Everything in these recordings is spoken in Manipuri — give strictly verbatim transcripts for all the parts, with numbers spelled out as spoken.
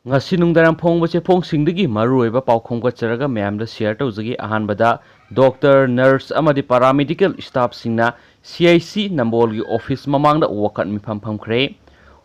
ꯉꯁꯤ ꯅꯨꯡꯗꯥꯡ ꯐꯣꯡꯕ ꯆꯦꯐꯣꯡꯁꯤꯡꯗꯒꯤ ꯃꯔꯨꯑꯣꯏꯕ ꯄꯥꯎ ꯈꯣꯝꯒꯠꯆꯔꯒ ꯃꯌꯥꯝꯗ ꯁꯤꯌꯔ ꯇꯧꯖꯒꯦ꯫ ꯑꯍꯥꯟꯕꯗ, ꯗꯣꯛꯇꯔ, ꯅꯔꯁ ꯑꯃꯗꯤ ꯄꯥꯔꯥꯃꯦꯗꯤꯀꯦꯜ ꯁ꯭ꯇꯥꯐꯁꯤꯡꯅ ꯁꯤ ꯑꯥꯏ ꯁꯤ ꯅꯝꯕꯣꯜꯒꯤ ꯑꯣꯐꯤꯁ ꯃꯃꯥꯡꯗ ꯋꯥꯀꯠ ꯃꯤꯐꯝ ꯐꯝꯈ꯭ꯔꯦ꯫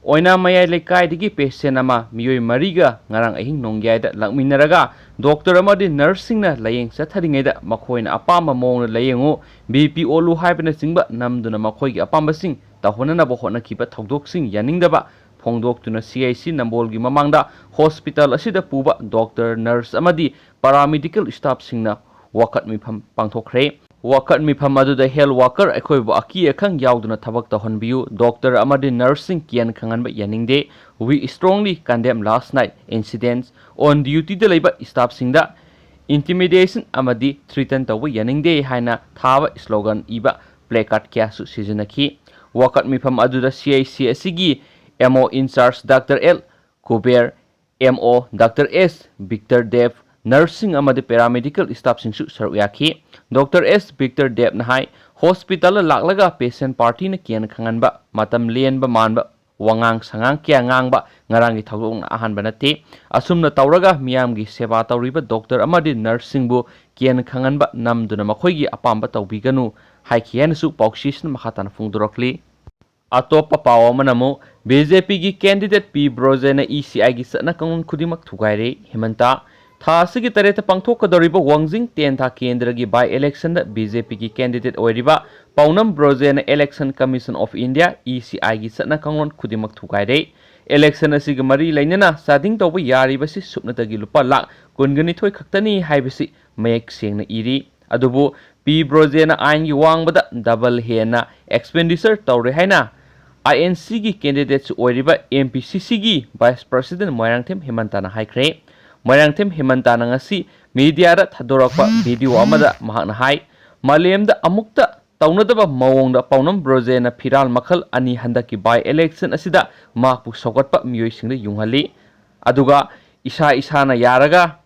ꯑꯣꯏꯅꯥ ꯃꯌꯥꯏ ꯂꯩꯀꯥꯏꯗꯒꯤ ꯄꯦꯁꯦꯟ ꯑꯃ ꯃꯤꯑꯣꯏ ꯃꯔꯤꯒ ꯉꯔꯥꯡ ꯑꯍꯤꯡ ꯅꯣꯡꯌꯥꯏꯗ ꯂꯥꯛꯃꯤꯟꯅꯔꯒ ꯗꯣꯛꯇꯔ ꯑꯃꯗꯤ ꯅꯔꯁꯁꯤꯡꯅ ꯂꯥꯌꯦꯡ ꯆꯠꯊꯔꯤꯉꯩꯗ ꯃꯈꯣꯏꯅ ꯑꯄꯥꯝꯕ ꯃꯑꯣꯡꯗ ꯂꯥꯌꯦꯡꯉꯨ, ꯕꯤ ꯄꯤ ꯑꯣꯜꯂꯨ ꯍꯥꯏꯕꯅꯆꯤꯡꯕ ꯅꯝꯗꯨꯅ ꯃꯈꯣꯏꯒꯤ ꯑꯄꯥꯝꯕꯁꯤꯡ ꯇꯧꯍꯟꯅꯅꯕ ꯍꯣꯠꯅꯈꯤꯕ ꯊꯧꯗꯣꯛꯁꯤꯡ ꯌꯥꯅꯤꯡꯗꯕ ꯐꯣꯡꯗꯣꯛꯇꯨꯅ ꯁꯤ ꯑꯥꯏ ꯁꯤ ꯅꯝꯕꯣꯜꯒꯤ ꯃꯃꯥꯡꯗ ꯍꯣꯁꯄꯤꯇꯥꯜ ꯑꯁꯤꯗ ꯄꯨꯕ ꯗꯣꯛꯇꯔ, ꯅꯔꯁ ꯑꯃꯗꯤ ꯄꯥꯔꯥꯃꯦꯗꯤꯀꯦꯜ ꯁ꯭ꯇꯥꯐꯁꯤꯡꯅ ꯋꯥꯀꯠ ꯃꯤꯐꯝ ꯄꯥꯡꯊꯣꯛꯈ꯭ꯔꯦ꯫ ꯋꯥꯀꯠ ꯃꯤꯐꯝ ꯑꯗꯨꯗ ꯍꯦꯜꯊ ꯋꯥꯀꯔ ꯑꯩꯈꯣꯏꯕꯨ ꯑꯀꯤ ꯑꯈꯪ ꯌꯥꯎꯗꯅ ꯊꯕꯛ ꯇꯧꯍꯟꯕꯤꯌꯨ, ꯗꯣꯛꯇꯔ ꯑꯃꯗꯤ ꯅꯔꯁꯁꯤꯡ ꯀꯤꯍꯟ ꯈꯪꯍꯟꯕ ꯌꯥꯅꯤꯡꯗꯦ, we strongly condemn last night incidents, on duty ꯗ ꯂꯩꯕ ꯁ꯭ꯇꯥꯐꯁꯤꯡꯗ intimidation ꯑꯃꯗꯤ threaten ꯇꯧꯕ ꯌꯥꯅꯤꯡꯗꯦ ꯍꯥꯏꯅ ꯊꯥꯕ ꯁ꯭ꯂꯣꯒꯥꯟ ꯏꯕ ꯄ꯭ꯂꯦꯀꯥꯔꯗ ꯀꯌꯥꯁꯨ ꯁꯤꯖꯤꯟꯅꯈꯤ꯫ ꯋꯥꯀꯠ ꯃꯤꯐꯝ ꯑꯗꯨꯗ ꯁꯤ ꯑꯥꯏ ꯁꯤ ꯑꯁꯤꯒꯤ M O in charge doctor L Kuber, M O doctor S Victor Dev, ꯅꯔꯁꯁꯤꯡ ꯑꯃꯗꯤ ꯄꯦꯔꯥꯃꯦꯗꯤꯀꯦꯜ ꯁ꯭ꯇꯥꯐꯁꯤꯡꯁꯨ ꯁꯔꯨꯛ ꯌꯥꯈꯤ꯫ ꯗꯣꯛꯇꯔ ꯑꯦꯁ ꯕꯤꯛꯇꯔ ꯗꯦꯕꯅ ꯍꯥꯏ, ꯍꯣꯁꯄꯤꯇꯥꯜꯗ ꯂꯥꯛꯂꯒ ꯄꯦꯁꯦꯟ ꯄꯥꯔꯇꯤꯅ ꯀꯤꯍꯟ ꯈꯪꯍꯟꯕ, ꯃꯇꯝ ꯂꯦꯟꯕ ꯃꯥꯟꯕ ꯋꯥꯉꯥꯡ ꯁꯉꯥꯡ ꯀꯌꯥ ꯉꯥꯡꯕ ꯉꯔꯥꯡꯒꯤ ꯊꯧꯗꯣꯛꯅ ꯑꯍꯥꯟꯕ ꯅꯠꯇꯦ꯫ ꯑꯁꯨꯝꯅ ꯇꯧꯔꯒ ꯃꯤꯌꯥꯝꯒꯤ ꯁꯦꯕꯥ ꯇꯧꯔꯤꯕ ꯗꯣꯛꯇꯔ ꯑꯃꯗꯤ ꯅꯔꯁꯁꯤꯡꯕꯨ ꯀꯤꯍꯟ ꯈꯪꯍꯟꯕ ꯅꯝꯗꯨꯅ ꯃꯈꯣꯏꯒꯤ ꯑꯄꯥꯝꯕ ꯇꯧꯕꯤꯒꯅꯨ ꯍꯥꯏꯈꯤ ꯍꯥꯏꯅꯁꯨ ꯄꯥꯎꯆꯦꯁꯤꯅ ꯃꯈꯥ ꯇꯥꯅ ꯐꯣꯡꯗꯣꯔꯛꯂꯤ꯫ ꯑꯇꯣꯞꯄ ꯄꯥꯎ ꯑꯃꯅ ꯑꯃꯨꯛ ꯕꯤ ꯖꯦ ꯄꯤꯒꯤ ꯀꯦꯟꯗꯤꯗꯦꯠ ꯄꯤ ꯕ꯭ꯔꯣꯖꯦꯟꯅ ꯏ ꯁꯤ ꯑꯥꯏꯒꯤ ꯆꯠꯅ ꯀꯥꯡꯂꯣꯟ ꯈꯨꯗꯤꯡꯃꯛ ꯊꯨꯒꯥꯏꯔꯦ꯫ ꯍꯤꯃꯟꯇ, ꯊꯥ ꯑꯁꯤꯒꯤ ꯇꯔꯦꯠꯇ ꯄꯥꯡꯊꯣꯛꯀꯗꯧꯔꯤꯕ ꯋꯥꯡꯖꯤꯡ ꯇꯦꯟꯊꯥ ꯀꯦꯟꯗ꯭ꯔꯒꯤ ꯕꯥꯏ ꯏꯂꯦꯛꯁꯟꯗ ꯕꯤ ꯖꯦ ꯄꯤꯒꯤ ꯀꯦꯟꯗꯤꯗꯦꯠ ꯑꯣꯏꯔꯤꯕ ꯄꯥꯎꯅꯝ ꯕ꯭ꯔꯣꯖꯦꯟꯅ election commission of India, E ꯁꯤ ꯑꯥꯏꯒꯤ ꯆꯠꯅ ꯀꯥꯡꯂꯣꯟ ꯈꯨꯗꯤꯡꯃꯛ ꯊꯨꯒꯥꯏꯔꯦ꯫ ꯏꯂꯦꯛꯁꯟ ꯑꯁꯤꯒ ꯃꯔꯤ ꯂꯩꯅꯅ ꯆꯥꯗꯤꯡ ꯇꯧꯕ ꯌꯥꯔꯤꯕꯁꯤ ꯁꯨꯞꯅꯇꯒꯤ ꯂꯨꯄꯥ ꯂꯥꯈ ꯀꯨꯟꯒ ꯅꯤꯊꯣꯏ ꯈꯛꯇꯅꯤ ꯍꯥꯏꯕꯁꯤ ꯃꯌꯦꯛ ꯁꯦꯡꯅ ꯏꯔꯤ꯫ ꯑꯗꯨꯕꯨ ꯄꯤ ꯕ꯭ꯔꯣꯖꯦꯟꯅ ꯑꯥꯏꯟꯒꯤ ꯋꯥꯡꯃꯗ ꯗꯕꯜ ꯍꯦꯟꯅ ꯑꯦꯛꯁꯄꯦꯟꯗꯤꯆꯔ ꯇꯧꯔꯦ ꯍꯥꯏꯅ ꯑꯥꯏ ꯑꯦꯟ ꯁꯤꯒꯤ ꯀꯦꯟꯗꯤꯗꯦꯠꯁꯨ ꯑꯣꯏꯔꯤꯕ ꯑꯦꯝ ꯄꯤ ꯁꯤ ꯁꯤꯒꯤ ꯚꯥꯏꯁ ꯄ꯭ꯔꯁꯤꯗꯦꯟ ꯃꯣꯏꯔꯥꯡꯊꯦꯝ ꯍꯦꯃꯟꯇꯅ ꯍꯥꯏꯈ꯭ꯔꯦ꯫ ꯃꯣꯏꯔꯥꯡꯊꯦꯝ ꯍꯦꯃꯟꯇꯅ ꯉꯁꯤ ꯃꯤꯗꯤꯌꯥꯗ ꯊꯥꯗꯣꯔꯛꯄ ꯚꯤꯗꯤꯑꯣ ꯑꯃꯗ ꯃꯍꯥꯛꯅ ꯍꯥꯏ, ꯃꯥꯂꯦꯝꯗ ꯑꯃꯨꯛꯇ ꯇꯧꯅꯗꯕ ꯃꯑꯣꯡꯗ ꯄꯥꯎꯅꯝ ꯕ꯭ꯔꯣꯖꯦꯟꯅ ꯐꯤꯔꯥꯜ ꯃꯈꯜ ꯑꯅꯤ ꯍꯟꯗꯛꯀꯤ ꯕꯥꯏ ꯏꯂꯦꯛꯁꯟ ꯑꯁꯤꯗ ꯃꯍꯥꯛꯄꯨ ꯁꯧꯒꯠꯄ ꯃꯤꯑꯣꯏꯁꯤꯡꯗ ꯌꯨꯡꯍꯜꯂꯤ꯫ ꯑꯗꯨꯒ ꯏꯁꯥ ꯏꯁꯥꯅ ꯌꯥꯔꯒ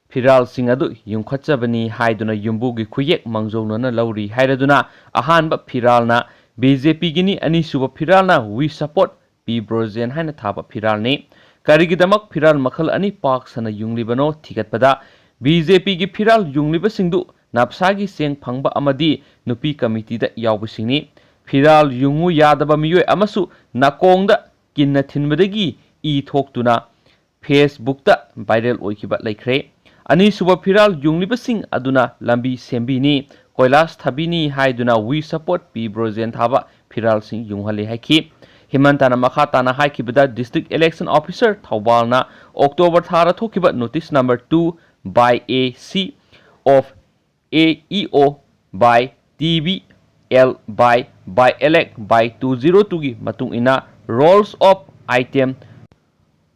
ꯐꯤꯔꯥꯜꯁꯤꯡ ꯑꯗꯨ ꯌꯨꯡꯈꯠꯆꯕꯅꯤ ꯍꯥꯏꯗꯨꯅ ꯌꯨꯝꯕꯨꯒꯤ ꯈꯨꯌꯦꯛ ꯃꯥꯡꯖꯧꯅꯅ ꯂꯧꯔꯤ ꯍꯥꯏꯔꯗꯨꯅ ꯑꯍꯥꯟꯕ ꯐꯤꯔꯥꯜꯅ ꯕꯤ ꯖꯦ ꯄꯤꯒꯤꯅꯤ, ꯑꯅꯤꯁꯨꯕ ꯐꯤꯔꯥꯜꯅ We Support ꯄꯤ ꯕ꯭ꯔꯣꯖꯦꯟ ꯍꯥꯏꯅ ꯊꯥꯕ ꯐꯤꯔꯥꯜꯅꯤ꯫ ꯀꯔꯤꯒꯤꯗꯃꯛ ꯐꯤꯔꯥꯜ ꯃꯈꯜ ꯑꯅꯤ ꯄꯥꯛ ꯁꯟꯅ ꯌꯨꯡꯂꯤꯕꯅꯣ ꯊꯤꯒꯠꯄꯗ, ꯕꯤ ꯖꯦ ꯄꯤꯒꯤ ꯐꯤꯔꯥꯜ ꯌꯨꯡꯂꯤꯕꯁꯤꯡꯗꯨ ꯅꯞꯁꯥꯒꯤ ꯆꯦꯡ ꯐꯪꯕ ꯑꯃꯗꯤ ꯅꯨꯄꯤ ꯀꯃꯤꯇꯤꯗ ꯌꯥꯎꯕꯁꯤꯡꯅꯤ꯫ ꯐꯤꯔꯥꯜ ꯌꯨꯡꯉꯨ ꯌꯥꯗꯕ ꯃꯤꯑꯣꯏ ꯑꯃꯁꯨ ꯅꯥꯀꯣꯡꯗ ꯀꯤꯟꯅ ꯊꯤꯟꯕꯗꯒꯤ ꯏ ꯊꯣꯛꯇꯨꯅ ꯐꯦꯁꯕꯨꯛꯇ ꯚꯥꯏꯔꯦꯜ ꯑꯣꯏꯈꯤꯕ ꯂꯩꯈ꯭ꯔꯦ꯫ ꯑꯅꯤꯁꯨꯕ ꯐꯤꯔꯥꯜ ꯌꯨꯡꯂꯤꯕꯁꯤꯡ ꯑꯗꯨꯅ ꯂꯝꯕꯤ ꯁꯦꯝꯕꯤꯅꯤ, ꯀꯣꯏꯂꯥꯁ ꯊꯥꯕꯤꯅꯤ ꯍꯥꯏꯗꯨꯅ We Support P Brojen ꯊꯥꯕ ꯐꯤꯔꯥꯜꯁꯤꯡ ꯌꯨꯡꯍꯜꯂꯤ ꯍꯥꯏꯈꯤ꯫ ꯍꯤꯃꯟꯇꯅ ꯃꯈꯥ ꯇꯥꯅ ꯍꯥꯏꯈꯤꯕꯗ, District Election Officer ꯊꯧꯕꯥꯜꯅ October ꯊꯥꯗ ꯊꯣꯛꯈꯤꯕ Notice Number two by A C of A E O by T B L by by elect by two zero two ꯒꯤ ꯃꯇꯨꯡ ꯏꯟꯅ Rolls of Item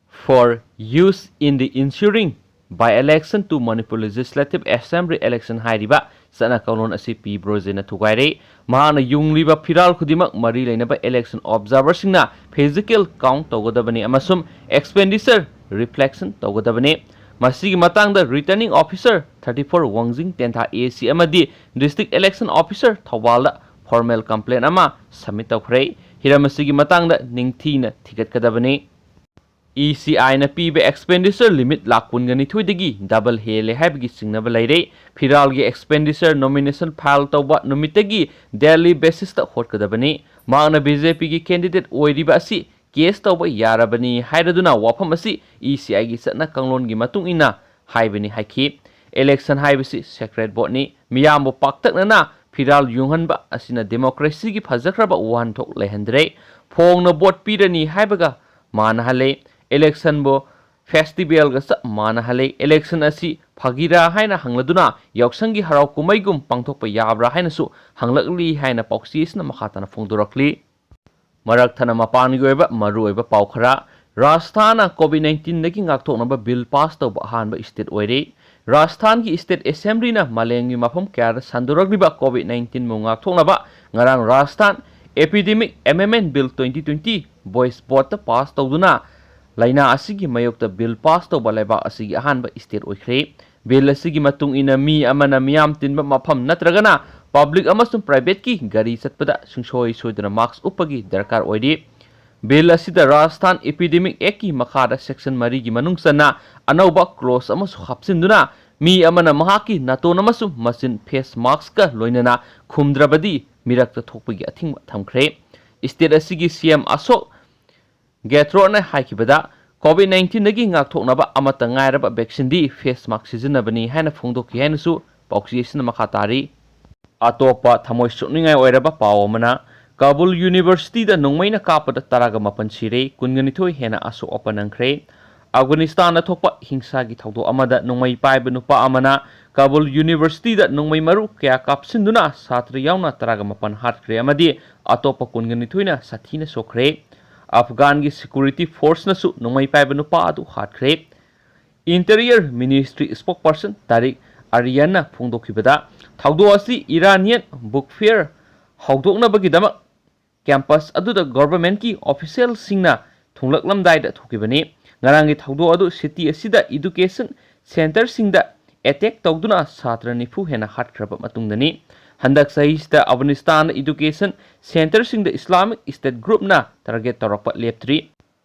for use in the ensuing by-election to Manipur Legislative Assembly election ꯍꯥꯏꯔꯤꯕ ꯆꯠꯅ ꯀꯥꯡꯂꯣꯟ ꯑꯁꯤ ꯄꯤ ꯕ꯭ꯔꯣꯖꯦꯟꯅ ꯊꯨꯒꯥꯏꯔꯦ꯫ ꯃꯍꯥꯛꯅ ꯌꯨꯡꯂꯤꯕ ꯐꯤꯔꯥꯜ ꯈꯨꯗꯤꯡꯃꯛ ꯃꯔꯤ ꯂꯩꯅꯕ election observerꯁꯤꯡꯅ physical count ꯇꯧꯒꯗꯕꯅꯤ ꯑꯃꯁꯨꯡ expenditure reflection ꯇꯧꯒꯗꯕꯅꯤ꯫ ꯃꯁꯤꯒꯤ ꯃꯇꯥꯡꯗ Returning Officer thirty four ꯋꯥꯡꯖꯤꯡ ꯇꯦꯟꯊꯥ A C ꯑꯃꯗꯤ District Election Officer ꯊꯧꯕꯥꯜꯗ formal complaint ꯑꯃ submit ꯇꯧꯈ꯭ꯔꯦ꯫ ꯍꯤꯔꯝ ꯑꯁꯤꯒꯤ ꯃꯇꯥꯡꯗ ꯅꯤꯡꯊꯤꯅ ꯊꯤꯒꯠꯀꯗꯕꯅꯤ꯫ E C Iꯅ ꯄꯤꯕ expenditure limit ꯂꯥꯈ ꯀꯨꯟꯒ ꯅꯤꯊꯣꯏꯗꯒꯤ double ꯍꯦꯜꯂꯦ ꯍꯥꯏꯕꯒꯤ ꯆꯤꯡꯅꯕ ꯂꯩꯔꯦ꯫ ꯐꯤꯔꯥꯜꯒꯤ expenditure nomination file ꯇꯧꯕ ꯅꯨꯃꯤꯠꯇꯒꯤ daily basisꯇ ꯍꯣꯠꯀꯗꯕꯅꯤ꯫ ꯃꯍꯥꯛꯅ B J Pꯒꯤ candidate ꯑꯣꯏꯔꯤꯕ ꯑꯁꯤ case ꯇꯧꯕ ꯌꯥꯔꯕꯅꯤ ꯍꯥꯏꯔꯗꯨꯅ ꯋꯥꯐꯝ ꯑꯁꯤ E C Iꯒꯤ ꯆꯠꯅ ꯀꯥꯡꯂꯣꯟꯒꯤ ꯃꯇꯨꯡ ꯏꯟꯅ ꯍꯥꯏꯕꯅꯤ ꯍꯥꯏꯈꯤ꯫ Election ꯍꯥꯏꯕꯁꯤ sacred voteꯅꯤ꯫ ꯃꯤꯌꯥꯝꯕꯨ ꯄꯥꯛꯇꯛꯅꯅ ꯐꯤꯔꯥꯜ ꯌꯨꯡꯍꯟꯕ ꯑꯁꯤꯅ democracyꯒꯤ ꯐꯖꯈ꯭ꯔꯕ ꯋꯥꯍꯟꯊꯣꯛ ꯂꯩꯍꯟꯗ꯭ꯔꯦ꯫ ꯐꯣꯡꯅ vote ꯄꯤꯔꯅꯤ ꯍꯥꯏꯕꯒ ꯃꯥꯟꯅꯍꯜꯂꯦ꯫ Electionꯕꯨ festivalꯒ ꯆꯞ ꯃꯥꯟꯅꯍꯜꯂꯦ꯫ Election ꯑꯁꯤ ꯐꯥꯒꯤꯔꯥ ꯍꯥꯏꯅ ꯍꯪꯂꯗꯨꯅ ꯌꯥꯎꯁꯪꯒꯤ ꯍꯔꯥꯎ ꯀꯨꯝꯍꯩꯒꯨꯝ ꯄꯥꯡꯊꯣꯛꯄ ꯌꯥꯕ꯭ꯔꯥ ꯍꯥꯏꯅꯁꯨ ꯍꯪꯂꯛꯂꯤ ꯍꯥꯏꯅ ꯄꯥꯎꯆꯦ ꯑꯁꯤꯅ ꯃꯈꯥ ꯇꯥꯅ ꯐꯣꯡꯗꯣꯔꯛꯂꯤ꯫ ꯃꯔꯛ ꯊꯠꯅ ꯃꯄꯥꯟꯒꯤ ꯑꯣꯏꯕ ꯃꯔꯨꯑꯣꯏꯕ ꯄꯥꯎ ꯈꯔ꯫ ꯔꯥꯖꯁꯊꯥꯟꯅ COVID nineteenꯗꯒꯤ ꯉꯥꯛꯊꯣꯛꯅꯕ bill pass ꯇꯧꯕ ꯑꯍꯥꯟꯕ state ꯑꯣꯏꯔꯦ꯫ ꯔꯥꯖꯁꯊꯥꯟꯒꯤ state assemblyꯅ ꯃꯥꯂꯦꯝꯒꯤ ꯃꯐꯝ ꯀꯌꯥꯗ ꯁꯟꯗꯣꯔꯛꯂꯤꯕ COVID nineteenꯕꯨ ꯉꯥꯛꯊꯣꯛꯅꯕ ꯉꯔꯥꯡ Rajasthan Epidemic Amendment Bill twenty twenty voice voteꯇ pass ꯇꯧꯗꯨꯅ ꯂꯥꯏꯅꯥ ꯑꯁꯤꯒꯤ ꯃꯥꯌꯣꯛꯇ bill pass ꯇꯧꯕ ꯂꯩꯕꯥꯛ ꯑꯁꯤꯒꯤ ꯑꯍꯥꯟꯕ state ꯑꯣꯏꯈ꯭ꯔꯦ꯫ Bill ꯑꯁꯤꯒꯤ ꯃꯇꯨꯡ ꯏꯟꯅ ꯃꯤ ꯑꯃꯅ ꯃꯤꯌꯥꯝ ꯇꯤꯟꯕ ꯃꯐꯝ ꯅꯠꯇ꯭ꯔꯒꯅ public ꯑꯃꯁꯨꯡ privateꯀꯤ ꯒꯥꯔꯤ ꯆꯠꯄꯗ ꯁꯨꯡꯁꯣꯏ ꯁꯣꯏꯗꯅ mask ꯎꯞꯄꯒꯤ ꯗꯔꯀꯥꯔ ꯑꯣꯏꯔꯤ꯫ ꯕꯤꯜ ꯑꯁꯤꯗ ꯔꯥꯖꯁꯊꯥꯟ ꯏꯄꯤꯗꯦꯃꯤꯛ ꯑꯦꯛꯀꯤ ꯃꯈꯥꯗ ꯁꯦꯛꯁꯟ ꯃꯔꯤꯒꯤ ꯃꯅꯨꯡ ꯆꯟꯅ ꯑꯅꯧꯕ ꯀ꯭ꯂꯣꯖ ꯑꯃꯁꯨ ꯍꯥꯞꯆꯤꯟꯗꯨꯅ ꯃꯤ ꯑꯃꯅ ꯃꯍꯥꯛꯀꯤ ꯅꯥꯇꯣꯟ ꯑꯃꯁꯨꯡ ꯃꯆꯤꯟ ꯐꯦꯁ ꯃꯥꯁꯛꯀ ꯂꯣꯏꯅꯅ ꯈꯨꯝꯗ꯭ꯔꯕꯗꯤ ꯃꯤꯔꯛꯇ ꯊꯣꯛꯄꯒꯤ ꯑꯊꯤꯡꯕ ꯊꯝꯈ꯭ꯔꯦ꯫ ꯁ꯭ꯇꯦꯠ ꯑꯁꯤꯒꯤ ꯁꯤ ꯑꯦꯝ ꯑꯁꯣꯛ ꯒꯦꯍ꯭ꯂꯣꯠꯅ ꯍꯥꯏꯈꯤꯕꯗ, ꯀꯣꯚꯤꯗ ꯅꯥꯏꯟꯇꯤꯟꯗꯒꯤ ꯉꯥꯛꯊꯣꯛꯅꯕ ꯑꯃꯠꯇ ꯉꯥꯏꯔꯕ ꯚꯦꯛꯁꯤꯟꯗꯤ ꯐꯦꯁ ꯃꯥꯁꯛ ꯁꯤꯖꯤꯟꯅꯕꯅꯤ ꯍꯥꯏꯅ ꯐꯣꯡꯗꯣꯛꯈꯤ ꯍꯥꯏꯅꯁꯨ ꯄꯥꯎꯆꯦ ꯑꯁꯤꯅ ꯃꯈꯥ ꯇꯥꯔꯤ꯫ ꯑꯇꯣꯞꯄ ꯊꯃꯣꯏ ꯁꯣꯛꯅꯤꯡꯉꯥꯏ ꯑꯣꯏꯔꯕ ꯄꯥꯎ ꯑꯃꯅ, ꯀꯥꯕꯨꯜ ꯌꯨꯅꯤꯚꯔꯁꯤꯇꯤꯗ ꯅꯣꯡꯃꯩꯅ ꯀꯥꯞꯄꯗ ꯇꯔꯥꯒ ꯃꯥꯄꯟ ꯁꯤꯔꯦ, ꯀꯨꯟꯒ ꯅꯤꯊꯣꯏ ꯍꯦꯟꯅ ꯑꯁꯣꯛ ꯑꯄꯟ ꯅꯪꯈ꯭ꯔꯦ꯫ ꯑꯐꯒꯥꯅꯤꯁꯇꯥꯟꯗ ꯊꯣꯛꯄ ꯍꯤꯡꯁꯥꯒꯤ ꯊꯧꯗꯣꯛ ꯑꯃꯗ ꯅꯣꯡꯃꯩ ꯄꯥꯏꯕ ꯅꯨꯄꯥ ꯑꯃꯅ ꯀꯥꯕꯨꯜ ꯌꯨꯅꯤꯚꯔꯁꯤꯇꯤꯗ ꯅꯣꯡꯃꯩ ꯃꯔꯨ ꯀꯌꯥ ꯀꯥꯞꯁꯤꯟꯗꯨꯅ ꯁꯥꯇ꯭ꯔ ꯌꯥꯎꯅ ꯇꯔꯥꯒ ꯃꯥꯄꯟ ꯍꯥꯠꯈ꯭ꯔꯦ ꯑꯃꯗꯤ ꯑꯇꯣꯞꯄ ꯀꯨꯟꯒ ꯅꯤꯊꯣꯏꯅ ꯁꯥꯊꯤꯅ ꯁꯣꯛꯈ꯭ꯔꯦ꯫ ꯑꯐꯒꯥꯟꯒꯤ ꯁꯦꯀ꯭ꯌꯨꯔꯤꯇꯤ ꯐꯣꯔꯁꯅꯁꯨ ꯅꯣꯡꯃꯩ ꯄꯥꯏꯕ ꯅꯨꯄꯥ ꯑꯗꯨ ꯍꯥꯠꯈ꯭ꯔꯦ꯫ ꯏꯟꯇꯤꯔꯤꯌꯔ ꯃꯤꯅꯤꯁꯇ꯭ꯔꯤ ꯁ꯭ꯄꯣꯛꯄꯔꯁꯟ ꯇꯥꯔꯤꯛ ꯑꯔꯤꯌꯥꯟꯅ ꯐꯣꯡꯗꯣꯛꯈꯤꯕꯗ, ꯊꯧꯗꯣꯛ ꯑꯁꯤ ꯏꯔꯥꯅꯤꯌꯟ ꯕꯨꯛ ꯐꯤꯌꯔ ꯍꯧꯗꯣꯛꯅꯕꯒꯤꯗꯃꯛ ꯀꯦꯝꯄꯁ ꯑꯗꯨꯗ ꯒꯣꯚꯔꯟꯃꯦꯟꯠꯀꯤ ꯑꯣꯐꯤꯁꯤꯌꯦꯜꯁꯤꯡꯅ ꯊꯨꯡꯂꯛꯂꯝꯗꯥꯏꯗ ꯊꯣꯛꯈꯤꯕꯅꯤ꯫ ꯉꯔꯥꯡꯒꯤ ꯊꯧꯗꯣꯛ ꯑꯗꯨ ꯁꯤꯇꯤ ꯑꯁꯤꯗ ꯏꯗꯨꯀꯦꯁꯟ ꯁꯦꯟꯇꯔꯁꯤꯡꯗ ꯑꯦꯇꯦꯛ ꯇꯧꯗꯨꯅ ꯁꯥꯇ꯭ꯔ ꯅꯤꯐꯨ ꯍꯦꯟꯅ ꯍꯥꯠꯈ꯭ꯔꯕ ꯃꯇꯨꯡꯗꯅꯤ꯫ ꯍꯟꯗꯛ ꯆꯍꯤꯁꯤꯗ ꯑꯐꯒꯥꯅꯤꯁꯇꯥꯟꯗ ꯏꯗꯨꯀꯦꯁꯟ ꯁꯦꯟꯇꯔꯁꯤꯡꯗ ꯏꯁꯂꯥꯃꯤꯛ ꯁ꯭ꯇꯦꯠ ꯒ꯭ꯔꯨꯞꯅ ꯇꯥꯔꯒꯦꯠ ꯇꯧꯔꯛꯄ ꯂꯦꯞꯇ꯭ꯔꯤ꯫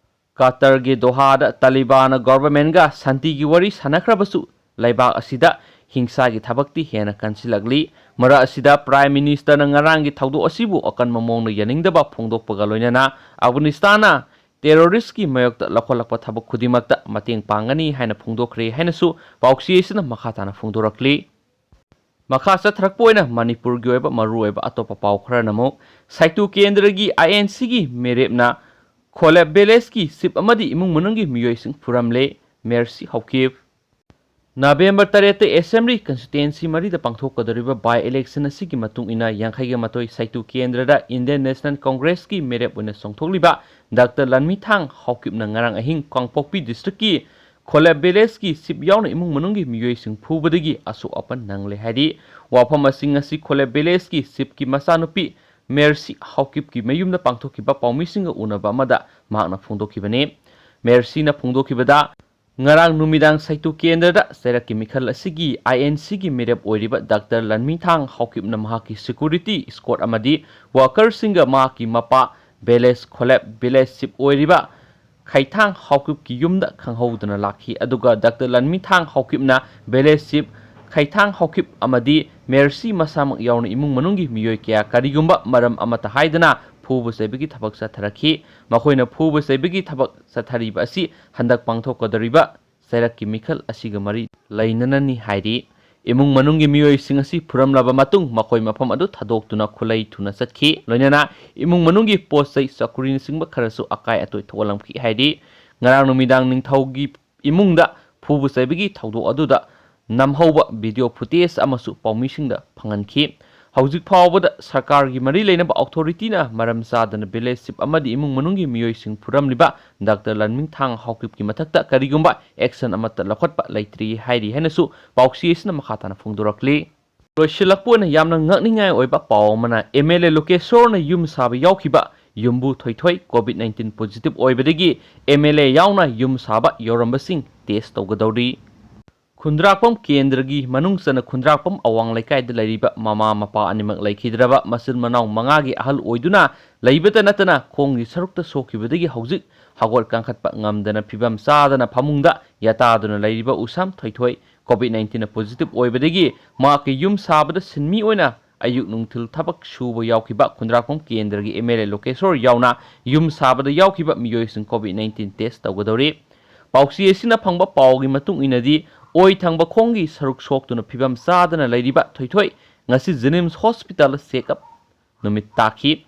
ꯀꯇꯔꯒꯤ ꯗꯣꯍꯥꯗ ꯇꯥꯂꯤꯕꯥꯟꯅ ꯒꯣꯚꯔꯟꯃꯦꯟꯠꯒ ꯁꯥꯟꯇꯤꯒꯤ ꯋꯥꯔꯤ ꯁꯥꯟꯅꯈ꯭ꯔꯕꯁꯨ, ꯂꯩꯕꯥꯛ ꯑꯁꯤꯗ ꯍꯤꯡꯁꯥꯒꯤ ꯊꯕꯛꯇꯤ ꯍꯦꯟꯅ ꯀꯟꯁꯤꯜꯂꯛꯂꯤ꯫ ꯃꯔꯛ ꯑꯁꯤꯗ ꯄ꯭ꯔꯥꯏꯝ ꯃꯤꯅꯤꯁꯇꯔꯅ ꯉꯔꯥꯡꯒꯤ ꯊꯧꯗꯣꯛ ꯑꯁꯤꯕꯨ ꯑꯀꯟꯕ ꯃꯑꯣꯡꯗ ꯌꯥꯅꯤꯡꯗꯕ ꯐꯣꯡꯗꯣꯛꯄꯒ ꯂꯣꯏꯅꯅ ꯑꯐꯒꯥꯅꯤꯁꯇꯥꯟꯅ ꯇꯦꯔꯣꯔꯤꯁ꯭ꯠꯀꯤ ꯃꯥꯌꯣꯛꯇ ꯂꯧꯈꯠꯂꯛꯄ ꯊꯕꯛ ꯈꯨꯗꯤꯡꯃꯛꯇ ꯃꯇꯦꯡ ꯄꯥꯡꯒꯅꯤ ꯍꯥꯏꯅ ꯐꯣꯡꯗꯣꯛꯈ꯭ꯔꯦ ꯍꯥꯏꯅꯁꯨ ꯄꯥꯎꯆꯦ ꯑꯁꯤꯅ ꯃꯈꯥ ꯇꯥꯅ ꯐꯣꯡꯗꯣꯔꯛꯂꯤ꯫ ꯃꯈꯥ ꯆꯠꯊꯔꯛꯄ ꯑꯣꯏꯅ ꯃꯅꯤꯄꯨꯔꯒꯤ ꯑꯣꯏꯕ ꯃꯔꯨꯑꯣꯏꯕ ꯑꯇꯣꯞꯄ ꯄꯥꯎ ꯈꯔꯅ ꯑꯃꯨꯛ, ꯁꯥꯏꯇꯨ ꯀꯦꯟꯗ꯭ꯔꯒꯤ ꯑꯥꯏ ꯑꯦꯟ ꯁꯤꯒꯤ ꯃꯤꯔꯦꯞꯅ ꯈꯣꯂꯦꯞ ꯚꯤꯂꯦꯖꯀꯤ ꯆꯤꯐ ꯑꯃꯗꯤ ꯏꯃꯨꯡ ꯃꯅꯨꯡꯒꯤ ꯃꯤꯑꯣꯏꯁꯤꯡ ꯐꯨꯔꯝꯂꯦ, ꯃꯦꯔꯁꯤ ꯍꯥꯎꯀꯤꯞ꯫ ꯅꯕꯦꯝꯕꯔ ꯇꯔꯦꯠꯇ ꯑꯦꯁꯦꯝꯕ꯭ꯂꯤ ꯀꯟꯁꯇꯤꯇ꯭ꯋꯦꯟꯁꯤ ꯃꯔꯤꯗ ꯄꯥꯡꯊꯣꯛꯀꯗꯧꯔꯤꯕ ꯕꯥꯏ ꯏꯂꯦꯛꯁꯟ ꯑꯁꯤꯒꯤ ꯃꯇꯨꯡ ꯏꯟꯅ ꯌꯥꯡꯈꯩꯒ ꯃꯥꯊꯣꯏ ꯁꯥꯏꯇꯨ ꯀꯦꯟꯗ꯭ꯔꯗ ꯏꯟꯗꯤꯌꯟ ꯅꯦꯁꯅꯦꯜ ꯀꯣꯡꯒ꯭ꯔꯦꯁꯀꯤ ꯃꯤꯔꯦꯞ ꯑꯣꯏꯅ ꯆꯣꯡꯊꯣꯛꯂꯤꯕ ꯗꯥꯛꯇꯔ ꯂꯟꯃꯤꯊꯥꯡ ꯍꯥꯎꯀꯤꯞꯅ ꯉꯔꯥꯡ ꯑꯍꯤꯡ ꯀꯥꯡꯄꯣꯛꯄꯤ ꯗꯤꯁꯇ꯭ꯔꯤꯛꯀꯤ ꯈꯣꯂꯦꯞ ꯚꯤꯂꯦꯖꯀꯤ ꯆꯤꯐ ꯌꯥꯎꯅ ꯏꯃꯨꯡ ꯃꯅꯨꯡꯒꯤ ꯃꯤꯑꯣꯏꯁꯤꯡ ꯐꯨꯕꯗꯒꯤ ꯑꯁꯣꯛ ꯑꯄꯟ ꯅꯪꯂꯦ ꯍꯥꯏꯔꯤ꯫ ꯋꯥꯐꯝ ꯑꯁꯤ ꯉꯁꯤ ꯈꯣꯂꯦꯞ ꯚꯤꯂꯦꯖꯀꯤ ꯆꯤꯐꯀꯤ ꯃꯆꯥꯅꯨꯄꯤ ꯃꯦꯔꯁꯤ ꯍꯥꯎꯀꯤꯞꯀꯤ ꯃꯌꯨꯝꯗ ꯄꯥꯡꯊꯣꯛꯈꯤꯕ ꯄꯥꯎꯃꯤꯁꯤꯡꯒ ꯎꯅꯕ ꯑꯃꯗ ꯃꯍꯥꯛꯅ ꯐꯣꯡꯗꯣꯛꯈꯤꯕꯅꯤ꯫ ꯃꯦꯔꯁꯤꯅ ꯐꯣꯡꯗꯣꯛꯈꯤꯕꯗ, ꯉꯔꯥꯡ ꯅꯨꯃꯤꯗꯥꯡ ꯁꯥꯏꯇꯨ ꯀꯦꯟꯗ꯭ꯔꯗ ꯆꯩꯔꯛꯀꯤ ꯃꯤꯈꯜ ꯑꯁꯤꯒꯤ ꯑꯥꯏ ꯑꯦꯟ ꯁꯤꯒꯤ ꯃꯤꯔꯦꯞ ꯑꯣꯏꯔꯤꯕ ꯗꯥꯛꯇꯔ ꯂꯟꯃꯤꯊꯥꯡ ꯍꯥꯎꯀꯤꯞꯅ ꯃꯍꯥꯛꯀꯤ ꯁꯦꯀ꯭ꯌꯨꯔꯤꯇꯤ ꯏꯁꯀꯣꯔꯠ ꯑꯃꯗꯤ ꯋꯥꯀꯔꯁꯤꯡꯒ ꯃꯍꯥꯛꯀꯤ ꯃꯄꯥ village ꯈꯣꯂꯦꯞ village chief ꯑꯣꯏꯔꯤꯕ ꯈꯩꯊꯥꯡ ꯍꯥꯎꯀꯤꯞꯀꯤ ꯌꯨꯝꯗ ꯈꯪꯍꯧꯗꯅ ꯂꯥꯛꯈꯤ꯫ ꯑꯗꯨꯒ ꯗꯥꯛꯇꯔ ꯂꯟꯃꯤꯊꯥꯡ ꯍꯥꯎꯀꯤꯞꯅ village chief ꯈꯩꯊꯥꯡ ꯍꯥꯎꯀꯤꯞ ꯑꯃꯗꯤ ꯃꯦꯔꯁꯤ ꯃꯁꯥꯃꯛ ꯌꯥꯎꯅ ꯏꯃꯨꯡ ꯃꯅꯨꯡꯒꯤ ꯃꯤꯑꯣꯏ ꯀꯌꯥ ꯀꯔꯤꯒꯨꯝꯕ ꯃꯔꯝ ꯑꯃꯠꯇ ꯍꯥꯏꯗꯅ ꯐꯨꯕ ꯆꯩꯕꯒꯤ ꯊꯕꯛ ꯆꯠꯊꯔꯛꯈꯤ꯫ ꯃꯈꯣꯏꯅ ꯐꯨꯕ ꯆꯩꯕꯒꯤ ꯊꯕꯛ ꯆꯠꯊꯔꯤꯕ ꯑꯁꯤ ꯍꯟꯗꯛ ꯄꯥꯡꯊꯣꯛꯀꯗꯧꯔꯤꯕ ꯆꯩꯔꯛꯀꯤ ꯃꯤꯈꯜ ꯑꯁꯤꯒ ꯃꯔꯤ ꯂꯩꯅꯅꯅꯤ ꯍꯥꯏꯔꯤ꯫ ꯏꯃꯨꯡ ꯃꯅꯨꯡꯒꯤ ꯃꯤꯑꯣꯏꯁꯤꯡ ꯑꯁꯤ ꯐꯨꯔꯝꯂꯕ ꯃꯇꯨꯡ ꯃꯈꯣꯏ ꯃꯐꯝ ꯑꯗꯨ ꯊꯥꯗꯣꯛꯇꯨꯅ ꯈꯨꯂꯩ ꯊꯨꯅ ꯆꯠꯈꯤ꯫ ꯂꯣꯏꯅꯅ ꯏꯃꯨꯡ ꯃꯅꯨꯡꯒꯤ ꯄꯣꯠ ꯆꯩ, ꯆꯧꯀ꯭ꯔꯤꯅꯆꯤꯡꯕ ꯈꯔꯁꯨ ꯑꯀꯥꯏ ꯑꯇꯣꯏ ꯊꯣꯛꯍꯜꯂꯝꯈꯤ ꯍꯥꯏꯔꯤ꯫ ꯉꯔꯥꯡ ꯅꯨꯃꯤꯗꯥꯡ ꯅꯤꯡꯊꯧꯒꯤ ꯏꯃꯨꯡꯗ ꯐꯨꯕ ꯆꯩꯕꯒꯤ ꯊꯧꯗꯣꯛ ꯑꯗꯨꯗ ꯅꯝꯍꯧꯕ video footage ꯑꯃꯁꯨ ꯄꯥꯎꯃꯤꯁꯤꯡꯗ ꯐꯪꯍꯟꯈꯤ꯫ ꯍꯧꯖꯤꯛ ꯐꯥꯎꯕꯗ ꯁꯔꯀꯥꯔꯒꯤ ꯃꯔꯤ ꯂꯩꯅꯕ authorityꯅ ꯃꯔꯝ ꯆꯥꯗꯅ village chief ꯑꯃꯗꯤ ꯏꯃꯨꯡ ꯃꯅꯨꯡꯒꯤ ꯃꯤꯑꯣꯏꯁꯤꯡ ꯐꯨꯔꯝꯂꯤꯕ ꯗꯥꯛꯇꯔ ꯂꯟꯃꯤꯊꯥꯡ ꯍꯥꯎꯀꯤꯞꯀꯤ ꯃꯊꯛꯇ ꯀꯔꯤꯒꯨꯝꯕ action ꯑꯃꯠꯇ ꯂꯧꯈꯠꯄ ꯂꯩꯇ꯭ꯔꯤ ꯍꯥꯏꯔꯤ ꯍꯥꯏꯅꯁꯨ ꯄꯥꯎꯆꯦ ꯑꯁꯤꯅ ꯃꯈꯥ ꯇꯥꯅ ꯐꯣꯡꯗꯣꯔꯛꯂꯤ꯫ ꯂꯣꯏꯁꯤꯜꯂꯛꯄ ꯑꯣꯏꯅ ꯌꯥꯝꯅ ꯉꯛꯅꯤꯡꯉꯥꯏ ꯑꯣꯏꯕ ꯄꯥꯎ ꯑꯃꯅ, MLA ꯂꯣꯀꯦꯁꯣꯔꯅ ꯌꯨꯝ ꯁꯥꯕ ꯌꯥꯎꯈꯤꯕ ꯌꯨꯝꯕꯨ ꯊꯣꯏꯊꯣꯏ COVID nineteen positive ꯑꯣꯏꯕꯗꯒꯤ MLA ꯌꯥꯎꯅ ꯌꯨꯝ ꯁꯥꯕ ꯌꯧꯔꯝꯕꯁꯤꯡ test ꯇꯧꯒꯗꯧꯔꯤ꯫ ꯈꯨꯟꯗ꯭ꯔꯥꯛꯄꯝ ꯀꯦꯟꯗ꯭ꯔꯒꯤ ꯃꯅꯨꯡ ꯆꯟꯅ ꯈꯨꯟꯗ꯭ꯔꯥꯛꯄꯝ ꯑꯋꯥꯡ ꯂꯩꯀꯥꯏꯗ ꯂꯩꯔꯤꯕ ꯃꯃꯥ ꯃꯄꯥ ꯑꯅꯤꯃꯛ ꯂꯩꯈꯤꯗ꯭ꯔꯕ ꯃꯆꯤꯟ ꯃꯅꯥꯎ ꯃꯉꯥꯒꯤ ꯑꯍꯜ ꯑꯣꯏꯗꯨꯅ ꯂꯩꯕꯇ ꯅꯠꯇꯅ ꯈꯣꯡꯒꯤ ꯁꯔꯨꯛꯇ ꯁꯣꯛꯈꯤꯕꯗꯒꯤ ꯍꯧꯖꯤꯛ ꯍꯧꯒꯠ ꯀꯥꯡꯈꯠꯄ ꯉꯝꯗꯅ ꯐꯤꯕꯝ ꯆꯥꯗꯅ ꯐꯃꯨꯡꯗ ꯌꯥꯇꯥꯗꯨꯅ ꯂꯩꯔꯤꯕ ꯎꯁꯥꯝ ꯊꯣꯏꯊꯣꯏ COVID nineteen positive ꯑꯣꯏꯕꯗꯒꯤ ꯃꯍꯥꯛꯀꯤ ꯌꯨꯝ ꯁꯥꯕꯗ ꯁꯤꯟꯃꯤ ꯑꯣꯏꯅ ꯑꯌꯨꯛ ꯅꯨꯡꯊꯤꯜ ꯊꯕꯛ ꯁꯨꯕ ꯌꯥꯎꯈꯤꯕ ꯈꯨꯟꯗ꯭ꯔꯥꯛꯄꯝ ꯀꯦꯟꯗ꯭ꯔꯒꯤ MLA ꯂꯣꯀꯦꯁꯣꯔ ꯌꯥꯎꯅ ꯌꯨꯝ ꯁꯥꯕꯗ ꯌꯥꯎꯈꯤꯕ ꯃꯤꯑꯣꯏꯁꯤꯡ COVID nineteen test ꯇꯧꯒꯗꯧꯔꯤ꯫ ꯄꯥꯎꯆꯦ ꯑꯁꯤꯅ ꯐꯪꯕ ꯄꯥꯎꯒꯤ ꯃꯇꯨꯡ ꯏꯟꯅꯗꯤ, ꯑꯣꯏ ꯊꯪꯕ ꯈꯣꯡꯒꯤ ꯁꯔꯨꯛ ꯁꯣꯛꯇꯨꯅ ꯐꯤꯕꯝ ꯆꯥꯗꯅ ꯂꯩꯔꯤꯕ ꯊꯣꯏꯊꯣꯏ ꯉꯁꯤ JNIMS hospitalꯗ check up ꯅꯨꯃꯤꯠ ꯇꯥꯈꯤ꯫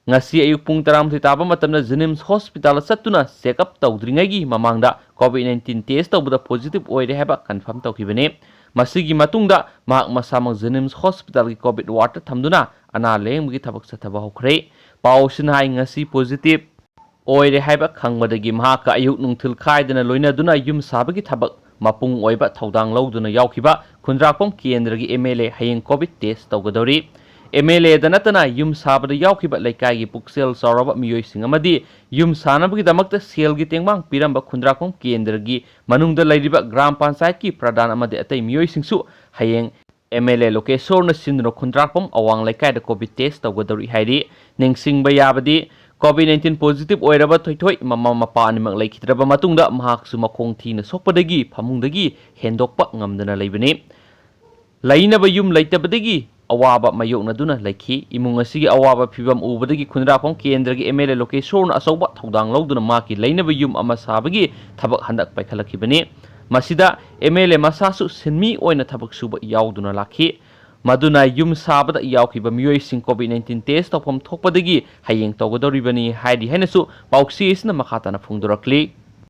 ꯉꯁꯤ ꯑꯌꯨꯛ ꯄꯨꯡ ꯇꯔꯥꯃꯥꯊꯣꯏ ꯇꯥꯕ ꯃꯇꯝꯗ JNIMS hospitalꯗ ꯆꯠꯇꯨꯅ check up ꯇꯧꯗ꯭ꯔꯤꯉꯩꯒꯤ ꯃꯃꯥꯡꯗ COVID nineteen test ꯇꯧꯕꯗ positive ꯑꯣꯏꯔꯦ ꯍꯥꯏꯕ confirm ꯇꯧꯈꯤꯕꯅꯤ꯫ ꯃꯁꯤꯒꯤ ꯃꯇꯨꯡꯗ ꯃꯍꯥꯛ ꯃꯁꯥꯃꯛ JNIMS hospitalꯒꯤ COVID wardꯇ ꯊꯝꯗꯨꯅ ꯑꯅꯥ ꯂꯥꯌꯦꯡꯕꯒꯤ ꯊꯕꯛ ꯆꯠꯊꯕ ꯍꯧꯈ꯭ꯔꯦ꯫ ꯄꯥꯎ ꯑꯁꯤꯅ ꯍꯥꯏ, ꯉꯁꯤ positive ꯑꯣꯏꯔꯦ ꯍꯥꯏꯕ ꯈꯪꯕꯗꯒꯤ ꯃꯍꯥꯛꯀ ꯑꯌꯨꯛ ꯅꯨꯡꯊꯤꯜ ꯈꯥꯏꯗꯅ ꯂꯣꯏꯅꯗꯨꯅ ꯌꯨꯝ ꯁꯥꯕꯒꯤ ꯊꯕꯛ ꯃꯄꯨꯡ ꯑꯣꯏꯕ ꯊꯧꯗꯥꯡ ꯂꯧꯗꯨꯅ ꯌꯥꯎꯈꯤꯕ ꯈꯨꯟꯗ꯭ꯔꯥꯛꯄꯝ ꯀꯦꯟꯗ꯭ꯔꯒꯤ MLA ꯍꯌꯦꯡ COVID test ꯇꯧꯒꯗꯧꯔꯤ꯫ MLAꯗ ꯅꯠꯇꯅ ꯌꯨꯝ ꯁꯥꯕꯗ ꯌꯥꯎꯈꯤꯕ ꯂꯩꯀꯥꯏꯒꯤ ꯄꯨꯛꯆꯦꯜ ꯆꯥꯎꯔꯕ ꯃꯤꯑꯣꯏꯁꯤꯡ ꯑꯃꯗꯤ ꯌꯨꯝ ꯁꯥꯅꯕꯒꯤꯗꯃꯛꯇ ꯁꯦꯜꯒꯤ ꯇꯦꯡꯕꯥꯡ ꯄꯤꯔꯝꯕ ꯈꯨꯟꯗ꯭ꯔꯥꯛꯄꯝ ꯀꯦꯟꯗ꯭ꯔꯒꯤ ꯃꯅꯨꯡꯗ ꯂꯩꯔꯤꯕ ꯒ꯭ꯔꯥꯝ ꯄꯟꯆꯥꯌꯠꯀꯤ ꯄ꯭ꯔꯙꯥꯟ ꯑꯃꯗꯤ ꯑꯇꯩ ꯃꯤꯑꯣꯏꯁꯤꯡꯁꯨ ꯍꯌꯦꯡ MLA ꯂꯣꯀꯦꯁꯣꯔꯅ ꯁꯤꯟꯗꯨꯅ ꯈꯨꯟꯗ꯭ꯔꯥꯛꯄꯝ ꯑꯋꯥꯡ ꯂꯩꯀꯥꯏꯗ COVID test ꯇꯧꯒꯗꯧꯔꯤ ꯍꯥꯏꯔꯤ꯫ ꯅꯤꯡꯁꯤꯡꯕ ꯌꯥꯕꯗꯤ, COVID nineteen positive ꯑꯣꯏꯔꯕ ꯊꯣꯏꯊꯣꯏ ꯃꯃꯥ ꯃꯄꯥ ꯑꯅꯤꯃꯛ ꯂꯩꯈꯤꯗ꯭ꯔꯕ ꯃꯇꯨꯡꯗ ꯃꯍꯥꯛꯁꯨ ꯃꯈꯣꯡ ꯊꯤꯅ ꯁꯣꯛꯄꯗꯒꯤ ꯐꯃꯨꯡꯗꯒꯤ ꯍꯦꯟꯗꯣꯛꯄ ꯉꯝꯗꯅ ꯂꯩꯕꯅꯤ꯫ ꯂꯩꯅꯕ ꯌꯨꯝ ꯂꯩꯇꯕꯗꯒꯤ ꯑꯋꯥꯕ ꯃꯥꯌꯣꯛꯅꯗꯨꯅ ꯂꯩꯈꯤ꯫ ꯏꯃꯨꯡ ꯑꯁꯤꯒꯤ ꯑꯋꯥꯕ ꯐꯤꯚꯝ ꯎꯕꯗꯒꯤ ꯈꯨꯟꯗ꯭ꯔꯥꯛꯐꯝ ꯀꯦꯟꯗ꯭ꯔꯒꯤ MLA ꯂꯣꯀꯦꯁꯣꯔꯅ ꯑꯆꯧꯕ ꯊꯧꯗꯥꯡ ꯂꯧꯗꯨꯅ ꯃꯍꯥꯛꯀꯤ ꯂꯩꯅꯕ ꯌꯨꯝ ꯑꯃ ꯁꯥꯕꯒꯤ ꯊꯕꯛ ꯍꯟꯗꯛ ꯄꯥꯏꯈꯠꯂꯛꯈꯤꯕꯅꯤ꯫ ꯃꯁꯤꯗ MLA ꯃꯁꯥꯁꯨ ꯁꯤꯟꯃꯤ ꯑꯣꯏꯅ ꯊꯕꯛ ꯁꯨꯕ ꯌꯥꯎꯗꯨꯅ ꯂꯥꯛꯈꯤ꯫ ꯃꯗꯨꯅ ꯌꯨꯝ ꯁꯥꯕꯗ ꯌꯥꯎꯈꯤꯕ ꯃꯤꯑꯣꯏꯁꯤꯡ COVID nineteen test ꯇꯧꯐꯝ ꯊꯣꯛꯄꯗꯒꯤ ꯍꯌꯦꯡ ꯇꯧꯒꯗꯧꯔꯤꯕꯅꯤ ꯍꯥꯏꯔꯤ ꯍꯥꯏꯅꯁꯨ ꯄꯥꯎꯆꯦ ꯑꯁꯤꯅ ꯃꯈꯥ ꯇꯥꯅ ꯐꯣꯡꯗꯣꯔꯛꯂꯤ꯫